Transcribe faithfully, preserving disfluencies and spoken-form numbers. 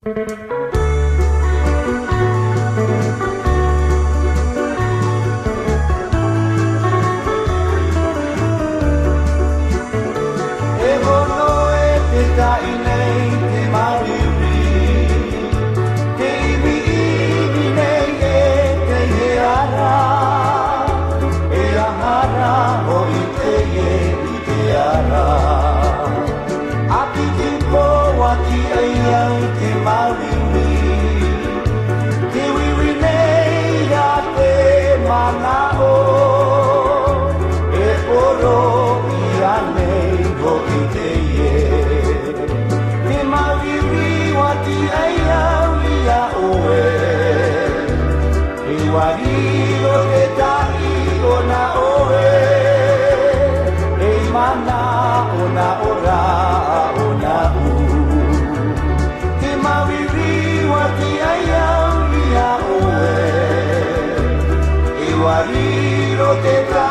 E ono e te taʻi nei te māuiui, te ʻimiʻimi nei e te hea ra, e aha ra hoʻi teie i te ara. A piti pō ua tiʻa ai au i te māuiui. Te uiui nei a te manaʻo, e poro ia nei hoʻi teie. Te māuiui ua tiʻa ai au ia ʻoe. E ua riro te taʻi ʻōna ʻoe, ei mana ʻōna ora ʻōna ū. Te māuiui ua tiʻa ai au ia ʻoe, e ua riro te taʻi